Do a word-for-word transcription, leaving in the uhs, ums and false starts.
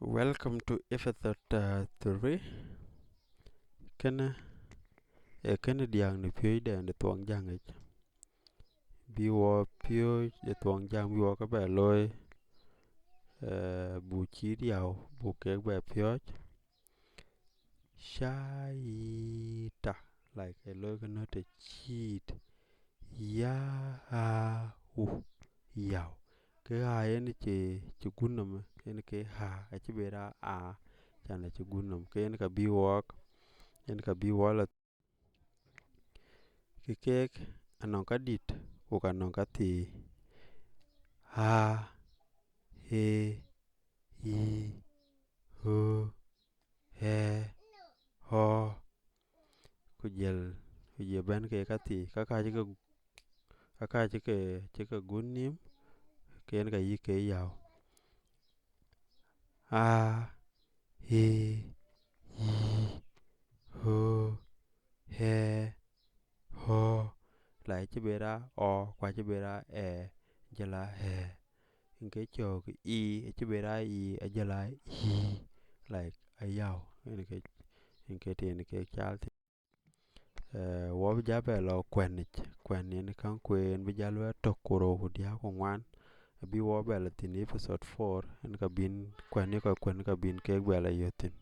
Welcome to episode uh, three. Kënë ee kënë diäk në piööcden de thuɔŋjäŋ yic. Bï wɔ piööc de thuɔŋjäŋ bï wɔ ke bɛ looi, eh, buk cït yau buk kek bɛ piɔ̈ɔ̈c. Caita, like, ee looi ke nöt ë cït. Yau, yau. Ke ɣa yen cï, cï gut nɔm, yen ke ɣa, acï bɛ ra a, can acï gut nɔm. Ke yen ka bï wɔɔk, yen ka bï wɔ la. Ke keek anɔŋ ka dït, ku ka nɔŋ ka thii. A, e, i, o, ë, ɣɔ. Ku jël, ku jël bɛ̈n ke ka thii, ka ka cï ke, ka ka cï ke, cï ke gut nïïm, ke yen ka yï ke yau. A, e, i, o, ë, ɣɔ. La cï bɛ ra ɔ, ku acï bɛ ra ɛ, jël a ë. Yen ke cök i, acï bɛ ra i, ajël a i. Like, ayau. Yen ke, yen ke tïn ke cal thïn. Eh, wɔ bï ja bɛ lɔ kuɛ̈n yic, kuɛ̈n yen käŋ kueen bï ja luɛɛl tök ku rou ku diäk ku ŋuan. Abï wɔ bɛ lɔ thïn episode four, yen ka bïn kuɛ̈n ye kɔc kuɛ̈n ka bïn kek bɛ lɔ yök thïn.